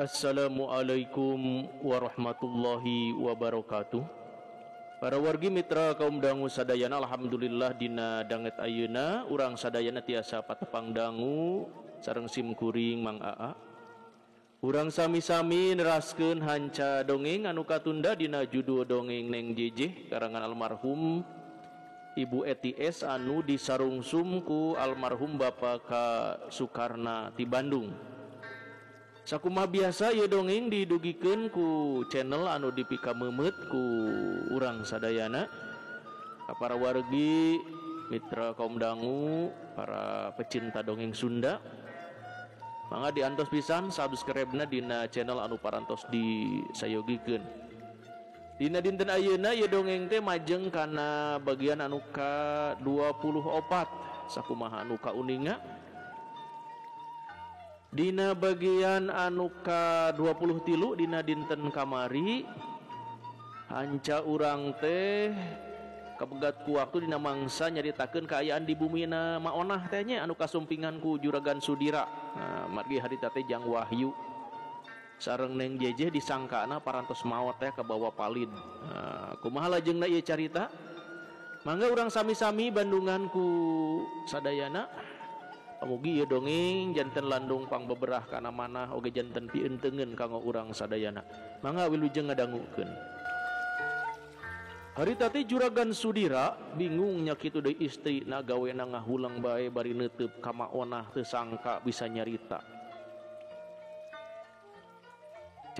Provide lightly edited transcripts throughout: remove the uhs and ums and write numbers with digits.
Assalamualaikum warahmatullahi wabarakatuh. Para wargi mitra kaum dangu sadayana, alhamdulillah dina danget ayeuna urang sadayana tiasa patepang dangu sareng sim kuring Mang Aa. Urang sami-sami neraskeun hanca dongeng anu katunda dina judul dongeng Neng Jejeh karangan almarhum Ibu Eti S anu disarungsum ku almarhum Bapak K Sukarna ti Bandung. Sakumaha biasa ieu dongeng didugikeun ku channel anu dipikameumeuet ku urang sadayana. Para wargi mitra kaum dangu, para pecinta dongeng Sunda, mangga diantos pisan subscribe-na dina channel anu parantos disayogikeun. Dina dinten ayeuna ieu dongeng teh majeng kana bagian anu ka 24 sakumaha anu kauninga. Dina bagian anu ka 23 dina dinten kamari hanca urang teh kapegat ku waktu dina mangsa nyaritakeun kaayaan di bumina Maonah teh nya anu kasumpingan ku Juragan Sudira. Nah, margi harita teh Jang Wahyu sareng Neng Jejeh disangkana parantos maot teh kabawa palid. Nah, kumaha lajengna ieu carita? Mangga urang sami-sami bandungan ku sadayana. Mugi ieu dongeng janten landung pangbeberah kana manah oge janten pientengeun kanggo urang sadayana. Mangga wilujeng ngadangukeun. Harita teh Juragan Sudira bingung nya kitu deui istri na gawena ngahulang bae bari neuteup ka Maonah teu sangka bisa nyarita.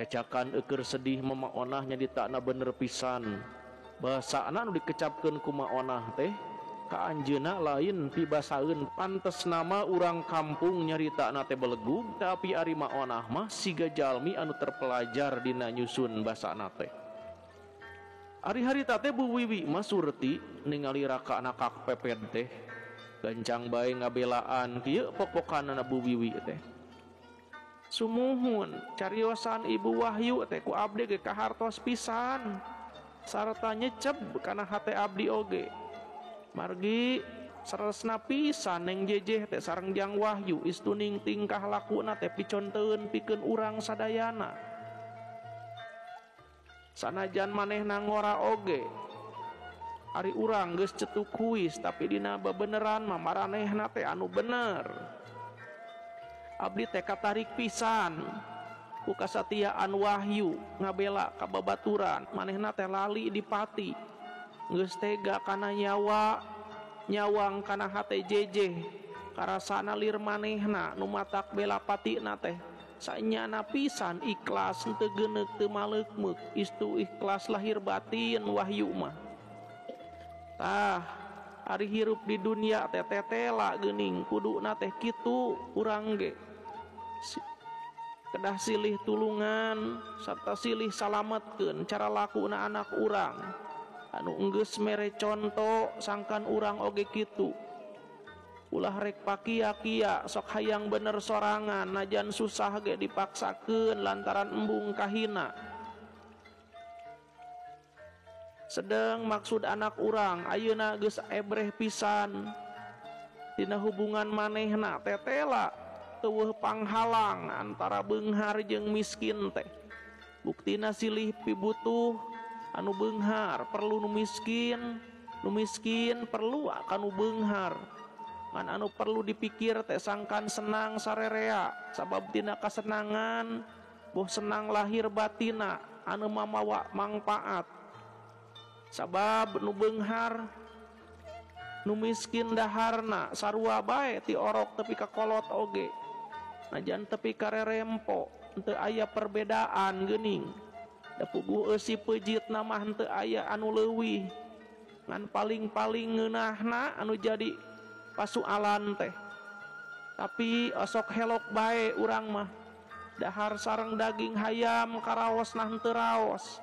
Cacakan eueur sedih Mama Onah nyaritakna bener pisan. Basana anu dikecapkeun ku Maonah teh ka anjeunna lain pibasaeun, pantes nama urang kampung nyaritakna teh belegug, tapi ari Maonah mah siga jalmi anu terpelajar dina nyusun basana teh. Ari harita teh Bu Wiwi mah surti ningali rakana kak peped teh gancang bae ngabelaan kieu pok-pokanana Bu Wiwi teh. Sumuhun cariosan Ibu Wahyu teh ku abdi ge kahartos pisan sarta nyeceb kana hate abdi oge. Margi saresna pisan Neng Jejeh teh sareng Jang Wahyu istuning tingkah lakuna teh piconteun pikeun urang sadayana. Sanajan manehna ngora oge ari urang geus cetuk kuis tapi dina bebeneran mah maranehna teh anu bener. Abdi teh katarik pisan ku kasatiaan Wahyu ngabela ka babaturan manehna teh lali dipati geus tega kana nyawa nyawang kana hate Jejeh karasana lir manehna nu matak bela patina teh sanyana pisan ikhlas teu geuneuk teu maleukmeuk istu ikhlas lahir batin Wahyu mah. Tah ari hirup di dunia teh tetela geuning kuduna teh kitu urang ge kedah silih tulungan sarta silih salametkeun cara lakuna anak urang anu enggeus mere conto sangkan urang oge kitu. Ulah rek pakia-kia sok hayang bener sorangan najan susah ge dipaksakeun lantaran embung kahina. Sedeng maksud anak urang ayeuna geus ebreh pisan dina hubungan manehna tetela teueuh panghalang antara beunghar jeung miskin teh. Buktina silih pibutuh anu beunghar perlu nu miskin, nu miskin perlu kanu beunghar. Ngan anu perlu dipikir teh sangkan senang sarerea sabab tina kasenangan boh senang lahir batina anu mamawa mangpaat. Sabab nu beunghar nu miskin daharna sarua bae ti orok tepi ka kolot oge. Najan tepi ka rerempo teu aya perbedaan geuning. Da puguh eusi peujitna mah teu aya anu leuwih. Ngan paling-paling ngeunahna anu jadi pasualan teh. Tapi osok helok bae urang mah. Dahar sareng daging hayam karaosna henteu raos.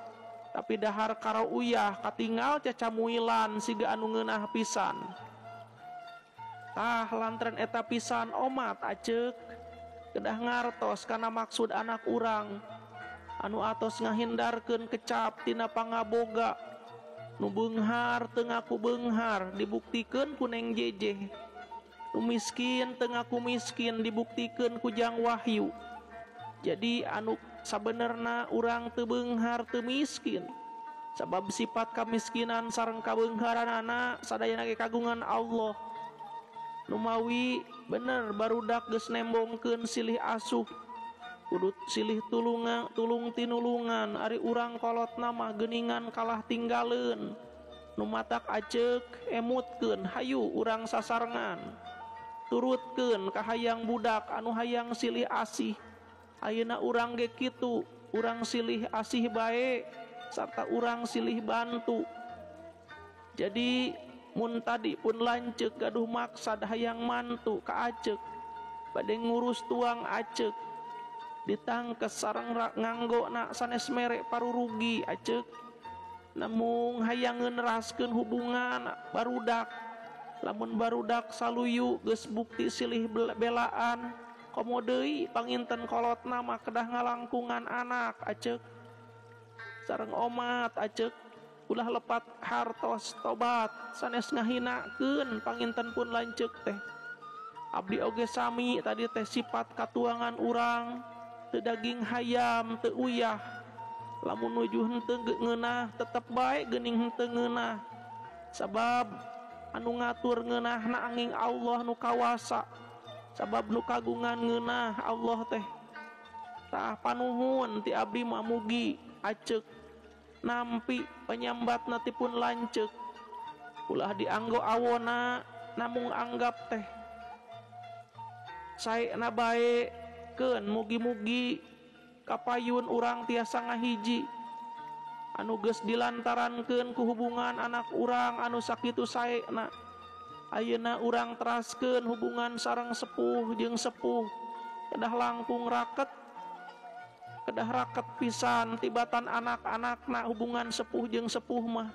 Tapi dahar karo uyah katinggal cacamuilan siga anu ngeunah pisan. Tah lantren eta pisan omat aceuk kedah ngartos kana maksud anak urang anu atos ngahindarkeun kecap tina pangaboga. Nu beunghar teu ngaku beunghar dibuktikeun ku Neng Jejeh. Nu miskin teu ngaku miskin dibuktikeun ku Jang Wahyu. Jadi anu sabenerna urang teu beunghar teu miskin. Sabab sifat kamiskinan sareng kabeungharanana sadayana ge kagungan Allah. Numawi bener barudak geus nembongkeun silih asuh kudu silih tulungan tulung tinulungan ari urang kolotna mah geuningan kalah tinggaleun. Nu matak aceuk emutkeun hayu urang sasarengan. Turutkeun ka hayang budak anu hayang silih asih. Ayeuna urang ge kitu, urang silih asih bae sarta urang silih bantu. Jadi mun tadi pun lanceuk gaduh maksad hayang mantu ka aceuk, bade ngurus tuang aceuk, ditangkes sareng nganggona sanes mere parurugi aceuk. Namung hayang ngeneraskeun hubungan barudak. Lamun barudak saluyu geus bukti silih belaan, komo deui panginten kolotna mah kedah ngalangkungan anak aceuk. Sareng omat aceuk ulah lepat hartos tobat sanes ngahinakeun panginten pun lanceuk teh. Abdi oge sami tadi teh sifat katuangan urang teu daging hayam teu uyah. Lamun nuju henteu ngeunah tetep bae geuning henteu ngeunah. Sabab anu ngatur ngeunahna angin Allah nu kawasa. Sabab nu kagungan ngeunah Allah teh. Tah panuhun ti abdi mah mugi aceuk nampi penyambatna ti pun lanceuk. Ulah dianggo awona namung anggap teh saena bae keun mugi-mugi kapayun urang tiasa ngahiji anu geus dilantarankeun ku hubungan anak urang anu sakitu saena. Ayeuna urang teraskeun hubungan sareng sepuh jeung sepuh kedah langkung raket, kedah raket pisan tibatan anak-anakna hubungan sepuh jeung sepuh mah.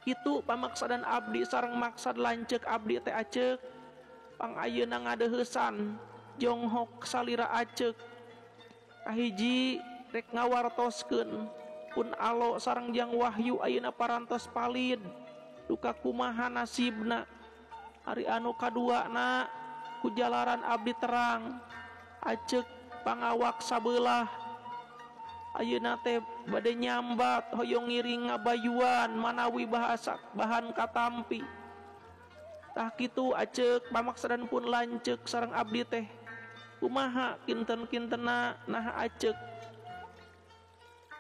Kitu pamaksadan abdi sareng maksad lanceuk abdi teh aceuk. Pang ayeuna ngadeuheusan jonghok salira aceuk. Kahiji rek ngawartoskeun pun alo sareng jang wahyu ayeuna parantos palid duka kumaha nasibna. Ari anu kaduana ku jalaran abdi terang aceuk pangawak sabelah ayeuna teh bade nyambat hoyong ngiring ngabayuan manawi bahasa bahan katampi. Tah kitu aceuk pamaksadan pun lanceuk sareng abdi teh. Kumaha kinten-kintena nah aceuk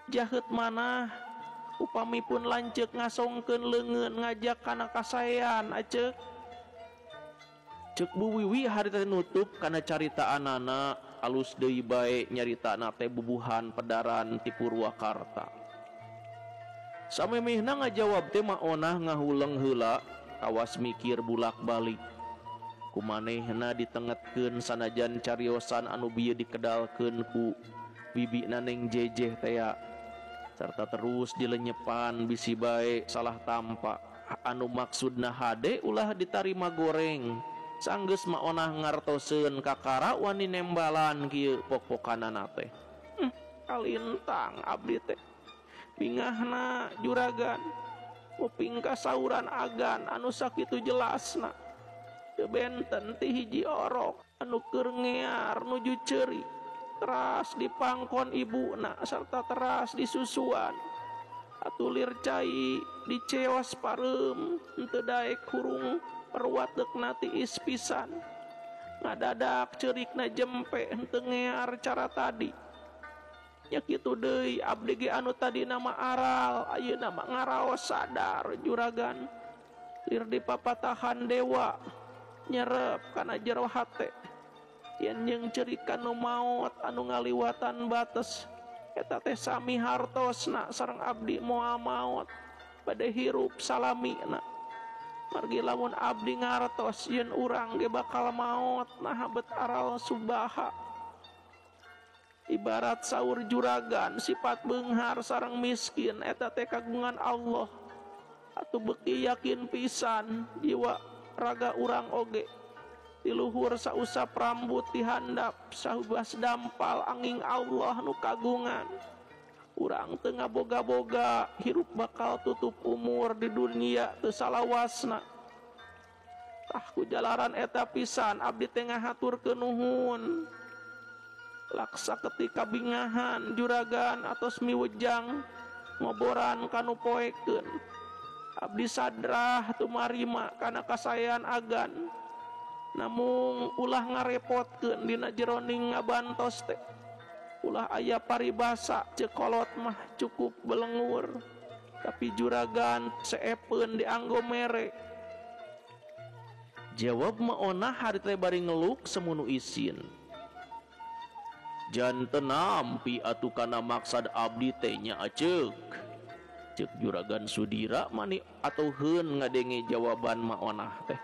jahet manah upami pun lanceuk ngasongkeun leungeun ngajak kana kasaean aceuk. Ceuk Bu Wiwi harita nutup kana caritaanana alus deui bae nyaritana teh bubuhan pedaran ti Purwakarta. Samemehna ngajawab teh maonah ngahuleng heula kawas mikir bulak-balik. Kumanehna ditengetkeun sanajan cariosan anu bieu dikedalkeun ku bibina Neng Jejeh tea sarta terus dilenyepan bisi bae salah tampa anu maksudna hade ulah ditarima goreng. Sanggeus maonah ngartoseun kakara wani nembalan kieu pok-pokanana teh. Kalintang abdi teh bingahna juragan kuping kasauran agan anu sakitu jelasna. Teu benten ti hiji orok anu keur ngear nuju ceuri teras dipangkon ibuna sarta teras disusuan. Atulir cai diceos pareum henteu daek hurung perwatekna tiis pisan. Ngadadak ceurikna jempe henteu ngear cara tadi. Nya kitu deui abdi ge anu tadina mah aral ayeuna mah ngaraos sadar juragan. Lir dipapatahan dewa nyerep kana jero hate. Yen jeung ceurikan nu maot anu ngaliwatan bates eta teh sami hartosna sareng abdi moal maot bade hirup salamina. Margi lamun abdi ngartos yen urang ge bakal maot nah bet aral subaha. Ibarat saur juragan sifat beunghar sareng miskin eta teh kagungan Allah. Atuh beuki yakin pisan jiwa raga urang oge. Di luhur sausap rambut dihandap sahubas dampal angin Allah nu kagungan. Urang teu ngaboga-boga hirup bakal tutup umur di dunia teu salawasna. Tah ku jalaran eta pisan abdi teh ngahaturkeun nuhun. Laksa ketika bingahan juragan atos miwejang ngoboran kanu poekeun. Abdi sadrah tumarima kana kasaean agan. Namung ulah ngarepotkeun dina jeroning ngabantos teh. Ulah aya paribasa ceuk kolot mah cukup belengur. Tapi juragan seepeun dianggo mere. Jawab Maonah harita bari ngeluk semunu isin. Janten nampi atuh kana maksad abdi teh nya aceuk. Ceuk juragan Sudira mani atuheun ngadenge jawaban Maonah teh.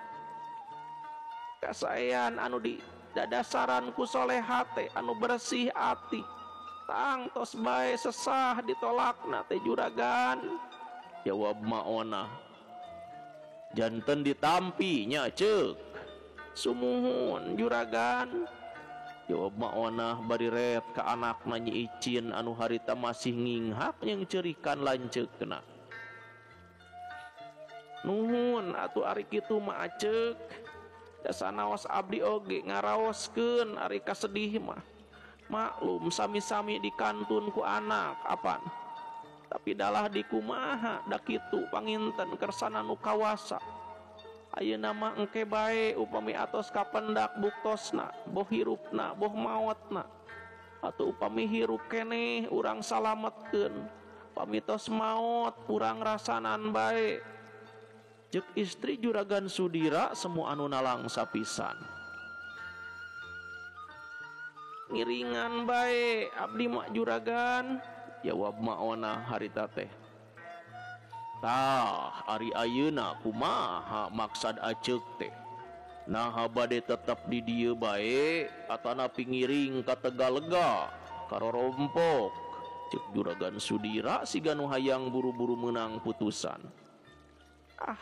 Kasaean anu di dadasaran ku soleha teh anu bersih ati. Tang tos bae sesah ditolakna teh juragan. Jawab Maonah. Janten ditampi nya aceuk. Sumuhun juragan. Jawab Maonah bari ret ka anakna Nyi Icin anu harita masih nginghak jeung ceurikan lanceukna. Nuhun atuh ari kitu mah aceuk. Dasanaos abdi oge ngaraoskeun ari kasedih mah. Maklum sami-sami dikantun ku anak apan. Tapi dalah dikumaha da kitu panginten kersana nu kawasa. Ayeuna mah engke bae upami atos kapendak buktosna, boh hirupna, boh maotna. Atuh upami hirup keneh urang salametkeun. Pami tos maot urang rasanan bae. Ceuk istri juragan Sudira semua anu nalangsa pisan. Ngiringan bae abdi mah juragan. Jawab Maonah harita teh. Tah ari ayeuna kumaha maksad aceuk teh? Naha bade tetep di dieu bae atanapi ngiring ka Tegalega karorompok. Ceuk juragan Sudira siga nu hayang buru-buru meunang putusan. Ah,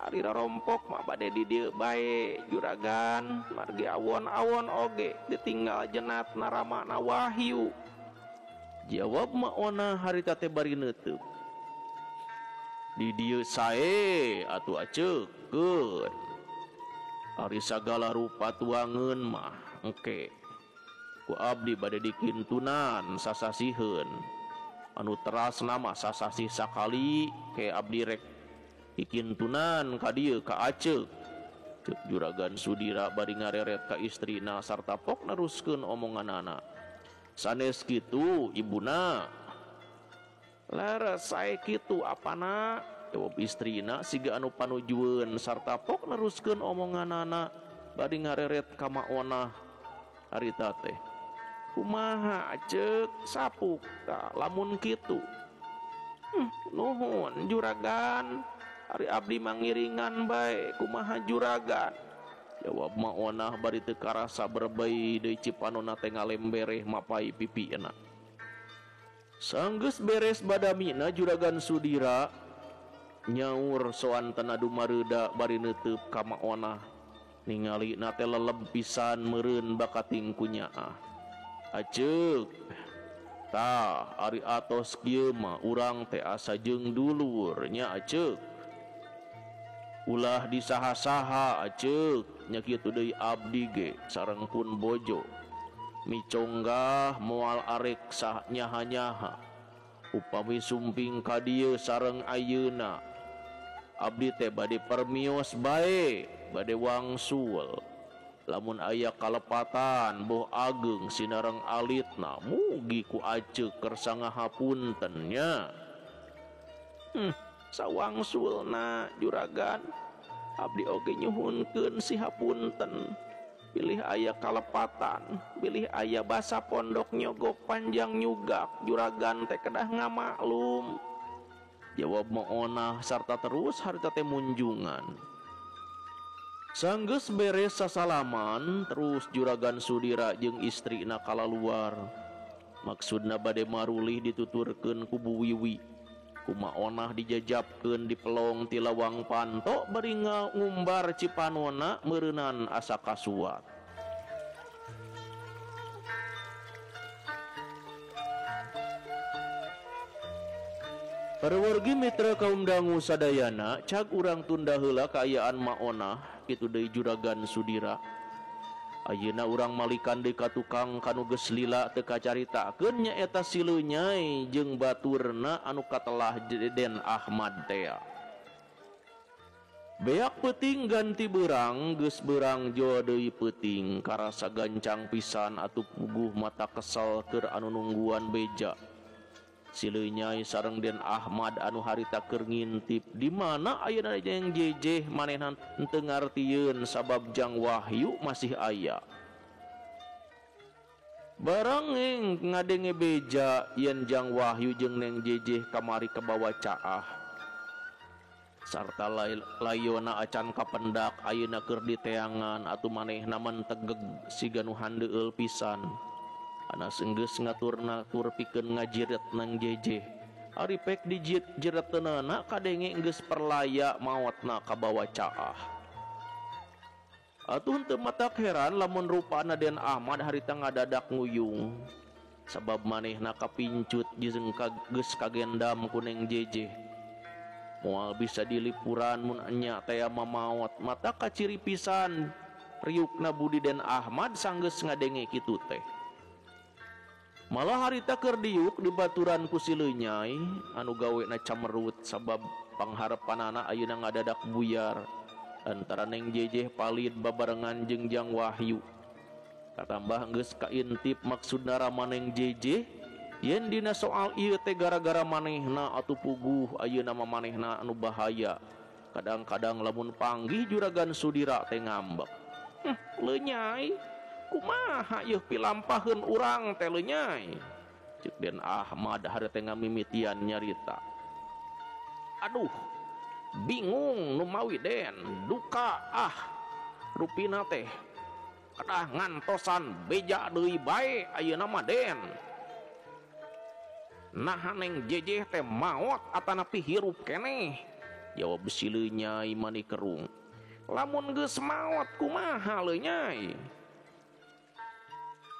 ari rompok mah bade di dieu bae juragan, margi awon-awon oge ditinggal jenat naramana Wahyu. Jawab Maonah harita teh bari neuteuk. Di dieu sae atuh aceuk keun. Ari sagala rupa tuangeun mah engke ku abdi bade dikintunan sasasiheun. Anu terasna mah sasasih sakali ke abdi rek dikintunan ka dieu ka aceuk. Ceuk juragan Sudira bari ngareret ka istrina sarta pok neruskeun omonganana. Sanes kitu ibuna. Leres sae kitu apana? Jawab istrina siga anu panujueun sarta pok neruskeun omonganana bari ngareret ka Maonah harita teh. Kumaha aceuk sapuk tah lamun kitu. Nuhun juragan. Ari abdi mangiringan bae kumaha juragan. Jawab Maonah bari teu karasa berbei deui cipanona teh ngalembereh mapai pipina. Sanggeus beres badamina juragan Sudira nyaur soantena dumareuda bari neuteub ka Maonah. Ningalina teh leleb pisan meureun bakating ku nyaah. Aceuk tah ari atos kieu mah urang teh asa jeung dulur nya aceuk. Ulah disaha-saha aceuk nya kitu deui abdi ge sareng pun bojo. Miconggah moal arek sah nyaha-nyaha. Upami sumping ka dieu sareng ayeuna abdi teh bade permios bae, bade wangsul. Lamun aya kalepatan boh ageng sinareng alitna mugi ku aceuk kersa ngahapunten nya. Sawangsulna juragan abdi oge nyuhunkeun si hapunten. Bilih aya kalepatan, bilih aya basa pondok nyogok panjang nyugak juragan teh kedah ngamaklum. Jawab Maonah sarta terus harita teh munjungan. Sanggeus beres sasalaman terus juragan Sudira jeung istrina kalaluar. Maksudna bade marulih dituturkeun ku Bu Wiwi. Ku Maonah dijajapkeun di pelong ti lawang panto bari ngumbar cipanona meureunan asa kasuat. Para wargi mitra kaum dangu sadayana, cag urang tunda heula kaayaan Maonah kitu deui juragan Sudira. Ayeuna urang malikan deui ka tukang kanu geus lila teu kacaritakeun nyaeta si Leunyai jeung baturna anu katelah Den Ahmad tea. Beak peuting ganti beurang geus beurang jo deui peuting karasa gancang pisan atuh puguh mata kesel keur anu nungguan beja. Si Leunyai sareng Den Ahmad anu harita keur ngintip di mana ayeuna jeung jejeh manehna teu ngartieun sabab Jang Wahyu masih aya. Barang ngadenge beja yen Jang Wahyu jeung Neng Jejeh kamari kabawa caah. Sarta layona acan kapendak ayeuna keur diteangan atuh manehna mentegeg siga nu handeueul pisan. Anas enggeus ngatur-ngatur pikeun ngajiret Neng Jejeh. Ari pek dijireteunana kadenge enggeus perlaya maotna kabawa caah. Atuh henteu matak heran lamun rupana Den Ahmad harita ngadadak nguyung. Sabab manehna kapincut jeung geus kagendam ku Neng Jejeh. Moal bisa dilipuran mun enya teh mamaot mata kaciri pisan riukna budi Den Ahmad sanggeus ngadenge kitu teh. Malah harita keur diuk di baturan ku si Leunyai anu gawena camerut sabab pangharepanana ayeuna ngadadak buyar antara Neng Jejeh palid babarengan jeung Jang Wahyu. Katambah geus kaintip maksudna rama Neng Jejeh yen dina soal ieu teh gara-gara manehna atuh puguh ayeuna mah manehna anu bahaya. Kadang-kadang lamun panggih juragan Sudira teh ngambek. Leunyai kumaha yeuh pilampaheun urang teh Leunyai. Ceuk Den Ahmad harita ngamimitian nyarita. Aduh, bingung nu mawi Den, duka ah rupina teh kedah ngantosan beja deui bae ayeuna mah Den. Naha Neng Jejeh teh maot atanapi hirup keneh. Jawab si Leunyai mani kerung. Lamun geus maot kumaha Leunyai?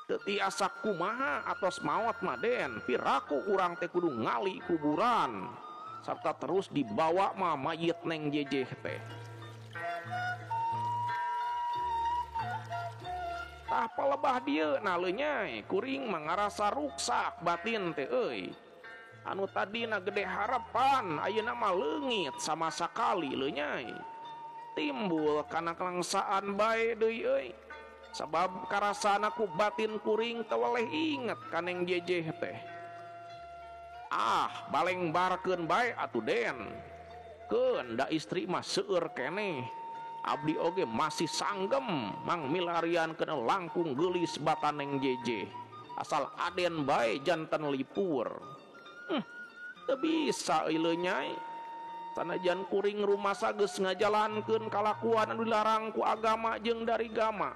Teu tiasa kumaha atos maot mah Den, piraku urang teh kudu ngali kuburan sarta terus dibawa mah mayit Neng Jejeh teh. Tah palebah dieu na Leunyai, kuring mah ngarasa ruksak batin teh euy. Anu tadina gede harapan ayeuna mah leungit sama sakali Leunyai. Timbul kana kalangsaan bae deui euy. Sabab karasana ku batin kuring teu weleh inget ka Neng Jejeh teh. Ah, baleng barkeun bae atuh Den. Keun da istri mah seueur keneh. Abdi oge masih sanggem mang milarian kana langkung geulis batan Neng Jejeh. Asal aden bae janten lipur. Teu bisa euy Leunyai. Sanajan kuring rumasa geus ngajalankeun kalakuan anu dilarang ku agama jeung dari gama.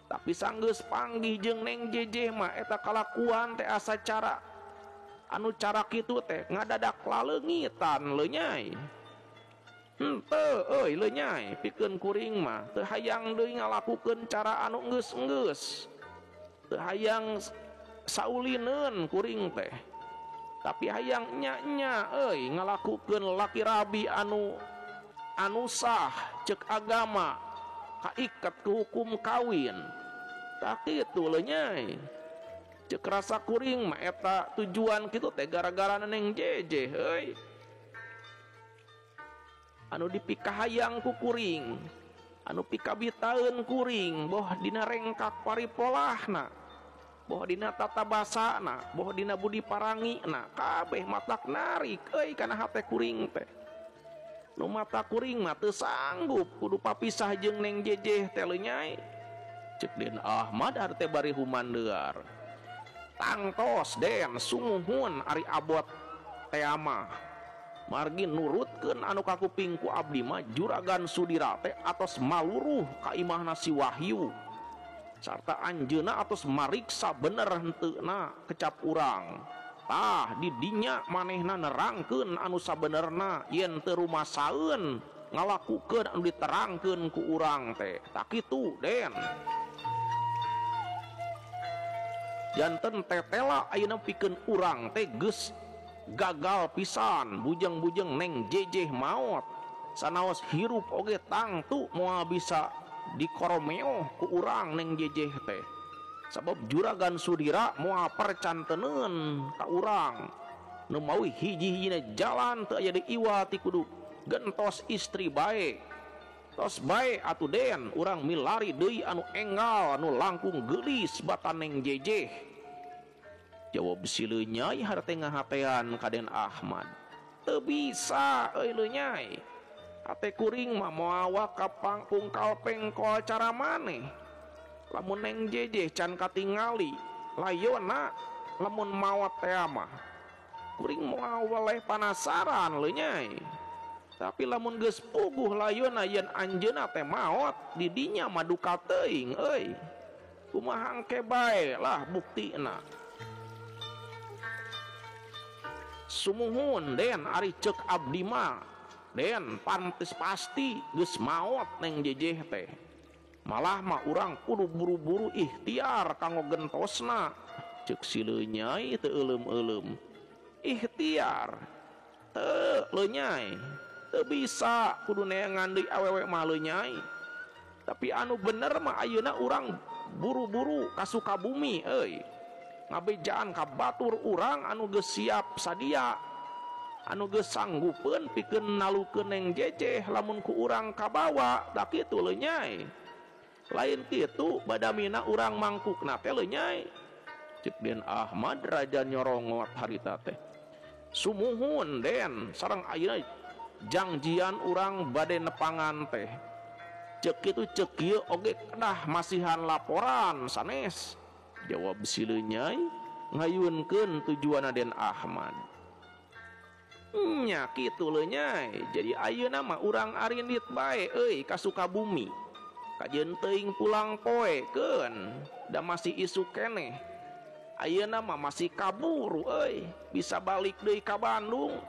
Tapi sanggeus panggih jeung Neng Jejeh mah eta kalakuan teh asa cara anu cara kitu teh ngadadak laleungitan Leunyai. Henteu euy Leunyai, pikeun kuring mah teu hayang deui ngalakukeun cara anu enggeus-enggeus. Teu hayang saulineun kuring teh. Tapi hayang nya-nya euy ngalakukeun laki rabi anu anu sah ceuk agama kaiket ke hukum kawin. Tak kitu Leunyai. Ceuk rasa kuring mah eta tujuan kitu teh gara-gara Neng Jejeh euy. Anu dipikahayang ku kuring, anu pikabitaeun kuring, boh dina rengkak paripolahna, boh dina tata basana, boh dina budi parangina, kabeh matak narik euy kana hate kuring teh. Nu mata kuring mah teu sanggup kudu papisah jeung Neng Jejeh teh Leunyai. Ceuk Den Ahmad teh bari humandear. Tangtos Den sumuhun ari abot teh mah. Margi nurutkeun anu kakuping ku abdi mah juragan Sudira teh atos maluruh ka imahna si Wahyu. Sarta anjeunna atos mariksa bener henteuna kecap urang. Tah di dinya manehna nerangkeun anu sabenerna yen teu rumasaeun ngalakukeun anu diterangkeun ku urang teh. Tah kitu Den. Janten tetela ayeuna pikeun urang teh geus gagal pisan bujeng-bujeng Neng Jejeh maot. Sanaos hirup oge tangtu moal bisa dikoromeo ku urang Neng Jejeh teh. Sabab Juragan Sudira moal percanteneun ka urang. Nu mawi hiji-hijina jalan teu aya diiwal ti kudu gentos istri bae. Tos bae atuh Den, urang milari deui anu enggal anu langkung geulis batan Neng Jejeh. Jawab si Leunyai harete ngahatean ka Den Ahmad. Teu bisa euy Leunyai. Hate kuring mah moal ka pungkal pengkol cara maneh. Lamun Neng Jejeh can katingali layona lamun maot teh mah. Kuring moal weleh panasaran Leunyai. Tapi lamun geus puguh layona yen anjeunna teh maot di dinya mah duka teuing euy. Kumaha engke bae lah buktina. Sumuhun Den, ari ceuk abdi mah Den pantes pasti geus maot Neng Jejeh teh. Malah mah urang kudu buru-buru ikhtiar kanggo gentosna. Ceuk si Leunyai teu euleum-euleum. Ikhtiar teu Leunyai, teu bisa kudu neangan deui awewe mah Leunyai. Tapi anu bener mah ayeuna urang buru-buru ka Sukabumi euy. Ngabejaan ka batur urang anu geus siap sadia, anu geus sanggupeun pikeun nalukeun Neng Jejeh lamun ku urang kabawa da kitu Leunyai. Lain kitu badamina urang mangkukna teh Leunyai. Ceuk Den Ahmad raja nyorongot harita teh. Sumuhun Den, sareng ayeuna jangjian urang bade nepangan teh. Ceuk kitu ceuk ieu oge kedah masihan laporan sanes. Jawab si Leunyai ngayunkeun tujuanna Den Ahmad. Nya kitu Leunyai, jadi ayeuna mah urang arindit bae euy ka Sukabumi. Kajeun teuing pulang poe keun, da masih isuk keneh. Ayeuna mah masih kaburu euy, bisa balik deui ka Bandung.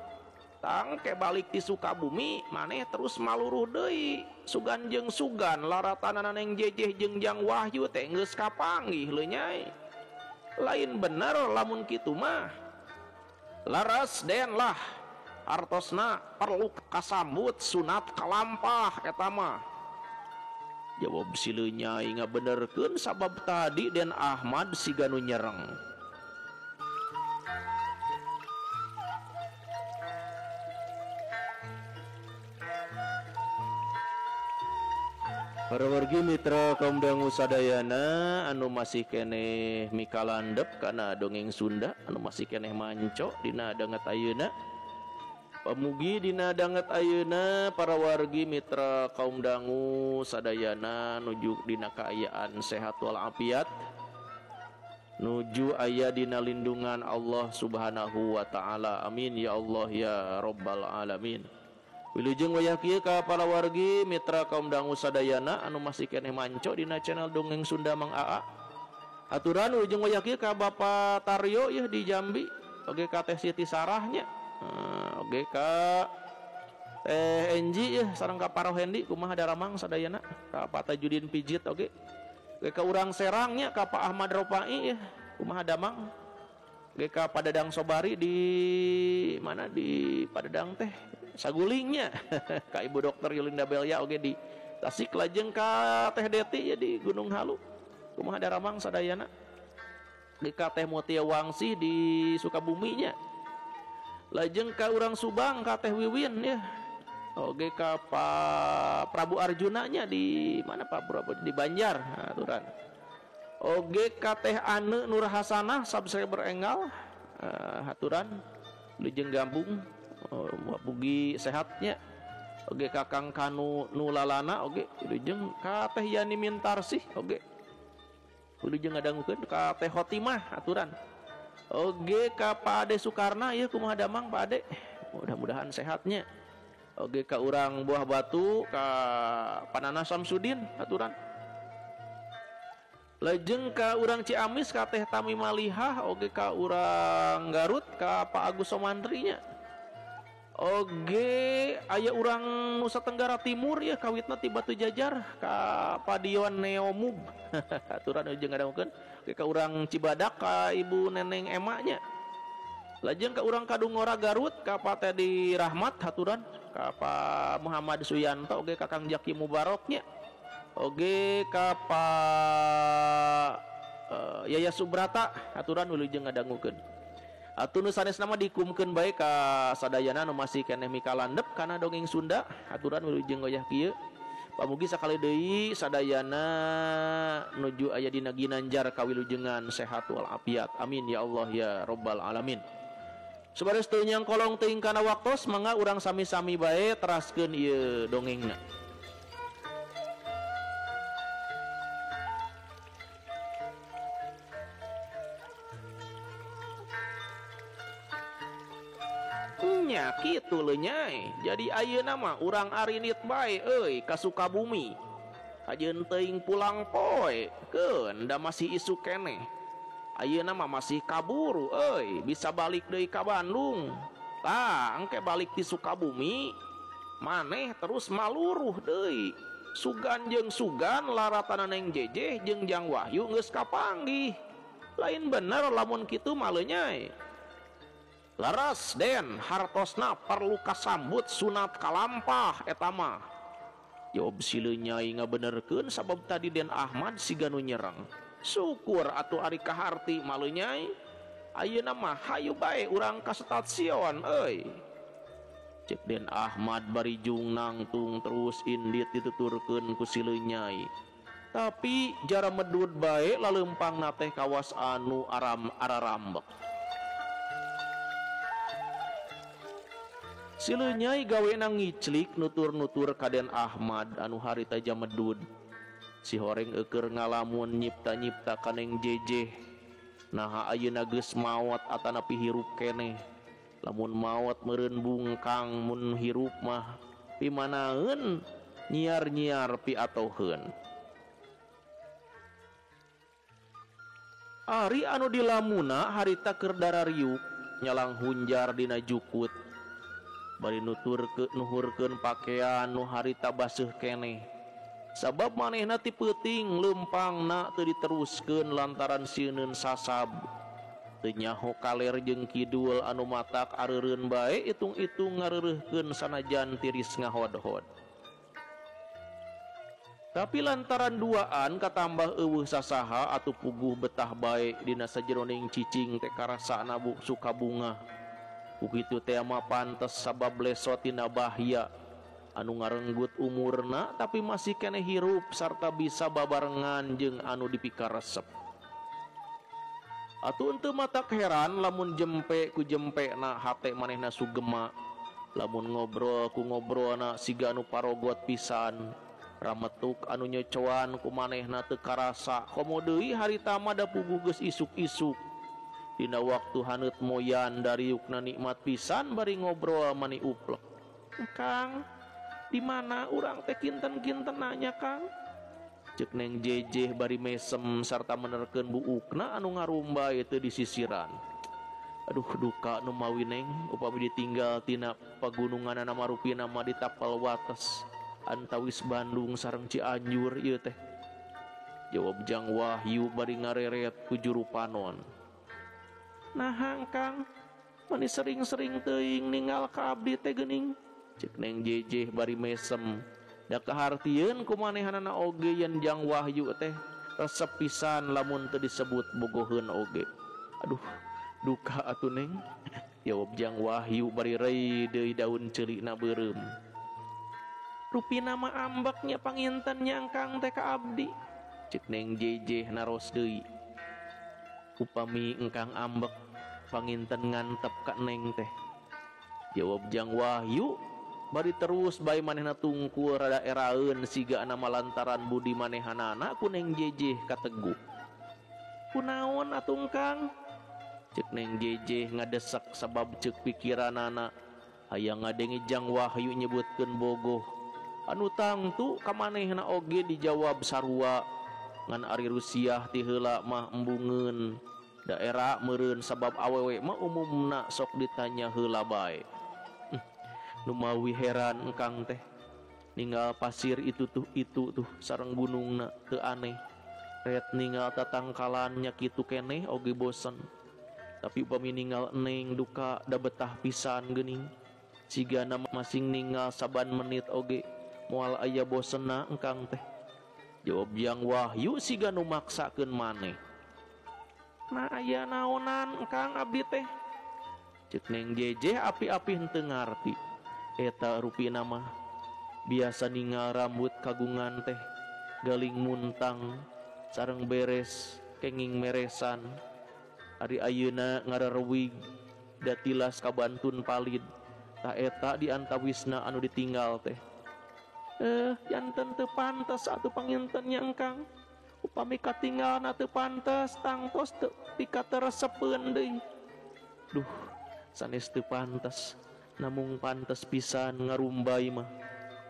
Tangke balik ti Sukabumi maneh terus maluruh deui. Sugan jeung sugan laratanana Neng Jejeh jeung Jang Wahyu teh geus kapanggih Leunyai. Lain bener lamun kitu mah. Laras Den lah, artosna perlu kasambut sunat kalampah eta mah. Jawab si Leunyai ngabenerkeun sabab tadi Den Ahmad siga nu nyereng. Para wargi mitra kaum dangu sadayana anu masih keneh mikalandep kana dongeng Sunda, anu masih keneh manco dina danget ayeuna. Pamugi dina danget ayeuna para wargi mitra kaum dangu sadayana nuju dina kaayaan sehat walafiat, nuju aya dina lindungan Allah Subhanahu wa taala. Amin ya Allah ya rabbal alamin. Wilujeng wayah kieu ka para wargi mitra kaum dangu sadayana anu masih keneh manco dina channel Dongeng Sunda Mang AA. Aturan wilujeng wayah kieu ka Bapak Taryo yeuh di Jambi, oge ka Teh Siti Sarahnya, oge ka Teh Enji yeuh sareng ka Parohendi kumaha daramang sadayana, ka Pak Tajudin Pijit oge. Oge ka urang Serangnya ka Pak Ahmad Ropai yeuh kumaha damang. Oge ka Padadang Sobari di mana di Padadang teh Sagulingnya ka Ibu Dokter Yulinda Belia oge di Tasik, lajeng ka Teh Deti ya di Gunung Halu kumaha daramang sadayana, di ka Teh Mutia Wangsi di Sukabuminya, lajeng ka urang Subang ka Teh Wiwin ya, oge ka Pak Prabu Arjuna nya di mana Pak Prabu di Banjar aturan, oge ka Teh Ane Nur Hasanah subscriber enggal aturan lajeng gabung. Mugi sehatnya. Oge ka Kang Kanu Nulalana oge wilujeng ka Teh Yani Mintarsih oge wilujeng ngadangukeun ka Teh Khotimah aturan. Oge ka Pak Ade Sukarna ieu kumaha damang Pak Ade, mudah-mudahan sehatnya. Oge ka urang Buah Batu ka Panana Samsudin aturan. Lajeng ka urang Ciamis ka Teh Tami Malihah oge ka urang Garut ka Pak Agus Somantrinya. Oge aya urang Nusa Tenggara Timur ya kawitna ti Batu Jajar ka Padion Neomub aturan jeung ngadangukeun. Oge ka urang Cibadak ka Ibu Neneng Emanya. Lajeng ka urang Kadungora Garut ka Pak Teddy Rahmat haturan, ka Pak Muhammad Suyanto oge ka Kang Jaki Mubaroknya. Oge ka Pak Yaya Subrata aturan wilujeng ngadangukeun. Atuh nu sanesna mah dikumkeun bae ka sadayana nu masih keneh mikalandep kana dongeng Sunda aturan wilujeng goyah kieu. Pamugi sakali deui sadayana nuju aya dina ginanjar kawilujengan sehat wal afiat. Amin ya Allah ya rabbal alamin. Supados teu nyangkolong teuing kana waktos mangga urang sami-sami bae teraskeun ieu dongengna. Nya kitu leunyai. Jadi ayeuna mah urang arinit bae euy ka Sukabumi. Kajeun teuing pulang poe keun da masih isuk keneh. Ayeuna mah masih kaburu euy, bisa balik deui ka Bandung. Tah, engke balik ti Sukabumi maneh terus maluruh deui. Sugan jeung sugan laratana Neng Jejeh jeung Jang Wahyu geus kapanggih. Lain bener lamun kitu mah leunyai. Laras Den hartosna perlu kasambut sunat kalampah eta mah. Jawab si leunyai ngabenerkeun sabab tadi Den Ahmad siga nu nyerang. Syukur atuh ari kaharti mah leunyai. Ayeuna mah hayu bae urang ka stasiun euy. Cek Den Ahmad bari jung nangtung terus indit dituturkeun ku si leunyai. Tapi jara medud bae laleumpangna teh kawas anu aram ararambek. Si leunyai gawena ngiclik nutur-nutur ka Den Ahmad anu harita jamedud. Si horeng eueur ngalamun nyipta-nyipta ka Neng Jejeh. Naha ayeuna geus maot atanapi hirup keneh. Lamun maot meureun bungkang mun hirup mah pimanaeun nyiar-nyiar piatoheun. Ari anu dilamuna harita keur darariuk nyalang hunjar dina jukut. Bari nutur ke nuhurkeun pakaian nu harita baseuh keneh. Sabab manehna ti peuting leumpangna teu diteruskeun lantaran sieuneun sasab. Teu nyaho kaler jeung kidul anu matak areureun bae itung-itung ngareureuhkeun sanajan tiris ngahodhod. Tapi lantaran duaan katambah eueuh sasaha atuh puguh betah bae dina sajeroning cicing teh karasana suka bunga. Kukitu teh mah pantes sabab leso tina bahya anu ngarenggut umurna tapi masih keneh hirup sarta bisa babarengan jeung anu dipikaresep. Atuh henteu matak heran lamun jempe ku jempena hate manehna sugema, lamun ngobrol ku ngobrolna siga anu parogot pisan, rametuk anu nyocoan ku manehna teu karasa komo deui harita mah da puguh geus isuk-isuk. Dina waktu haneut moyan dariukna nikmat pisan bari ngobrol mani uplek. Kang, di mana urang teh kinten-kinten nanya Kang? Cek Neng Jejeh bari mesem sarta menerkeun buukna anu ngarumbay teu disisiran. Aduh duka nu mawi Neng, upami ditinggal tina pagununganana marupina mah ditapal wates antawis Bandung sareng Cianjur ieu teh. Jawab Jang Wahyu bari ngareret ku juru panon. Nah Kang, mani sering-sering teuing ninggal ka abdi teh geuning. Cek Neng Jejeh bari mesem. Da kahartieun ku manehanana oge yen Jang Wahyu teh resep pisan lamun teu disebut bogoheun oge. Aduh, duka atuh Neng. Jawab Jang Wahyu bari rei deui daun ceulina beureum. Rupina mah ambeknya panginten nya Kang teh ka abdi. Cek Neng Jejeh naros deui. Upami engkang ambek panginten ngantep ka Neng teh. Jawab Jang Wahyu bari terus bae manehna tungkul rada eraeun siga nama lantaran budi manehanana ku Neng Jejeh kateguh. Kunaon atuh Kang? Cek Neng Jejeh ngadesek sabab cek pikiranana hayang ngadenge Jang Wahyu nyebutkeun bogoh. Anu tangtu ka manehna oge dijawab sarua. Ngan ari Rusiah ti heula mah embungeun daerah meureun sabab awewe mah umumna sok ditanya heula bae. Numawi heran engkang teh ninggal pasir itu tuh sareng gunungna teu aneh. Ret ninggal tatangkalan nya kitu keneh oge bosen. Tapi upami ninggal Neng duka da betah pisan geuning. Sigana masing ninggal saban menit oge moal aya bosenna engkang teh. Jawab Jang Wahyu siga nu maksakeun maneh. Nah aya naonan Kang abdi teh? Ceuk Neng Jejeh api-api henteu ngarti. Eta rupina mah biasa ningal rambut kagungan teh galing muntang sareng beres kenging meresan. Ari ayeuna ngararewig da tilas kabantun palid. Tah eta di antawisna anu ditinggal teh. Janten teu pantes atuh panginten nya Engkang. Upami katinggalna teu pantes tangtos teu pikateresepeun deui. Duh, sanes teu pantes, namung pantes pisan ngarumbay mah.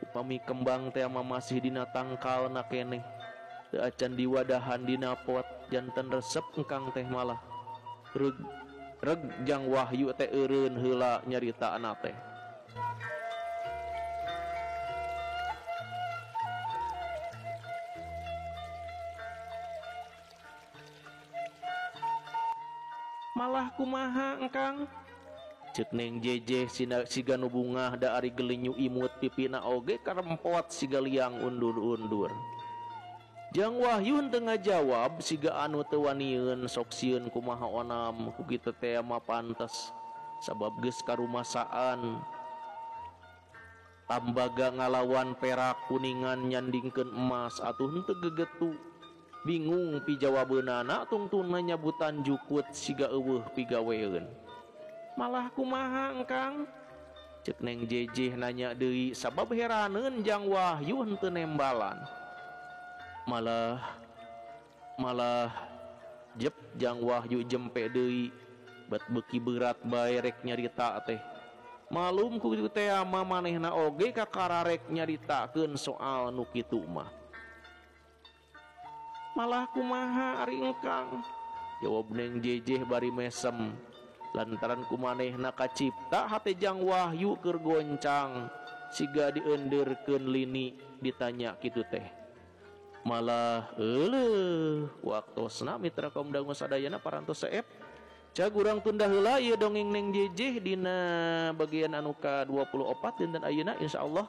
Upami kembang teh mah masih dina tangkalna keneh. Teu acan diwadahan dina pot, janten resep Engkang teh malah. Reg reg Jang Wahyu teh eureun heula nyaritaana teh. Malah kumaha Engkang? Ceuk Neng Jejeh siga nu bungah da ari gelinyu imut pipina oge karempot siga liang undur-undur. Jang Wahyu henteu ngajawab siga anu teu wanieun sok sieun kumaha onam ku kitu teh mah pantes sabab geus karumasaan. Tambaga ngalawan perak kuningan nyandingkeun emas atuh henteu gegetu. Bingung pijawabeunana tungtungna nyabutan jukut siga eueuh pigaweun. Malah kumaha Engkang? Ceuk Neng Jejeh nanya deui sabab heraneun Jang Wahyu henteu nembalan. Malah malah jep Jang Wahyu jempe deui bet beuki berat bae rek nyarita teh. Malum ku kitu teh mah manehna oge kakararek nyaritakeun soal nu kitu mah. Malah kumaha ari Engkang? Jawab Neng Jejeh bari mesem. Lantaran kumanehna kacipta hate Jang Wahyu keur goncang siga diendeurkeun lini ditanya kitu teh. Malah euleuh waktosna mitra kaum dangu sadayana parantos seep. Cag urang tunda heula ieu dongeng Neng Jejeh dina bagian anu ka-24 dinten ayeuna insyaallah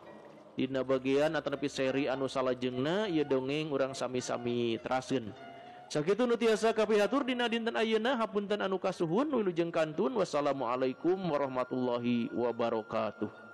dina bagian atanapi seri anu salajengna ieu dongeng urang sami-sami teraseun. Sakitu nu tiasa kapihatur dina dinten ayeuna hapunten anu kasuhun wilujeng kantun. Wassalamualaikum warahmatullahi wabarakatuh.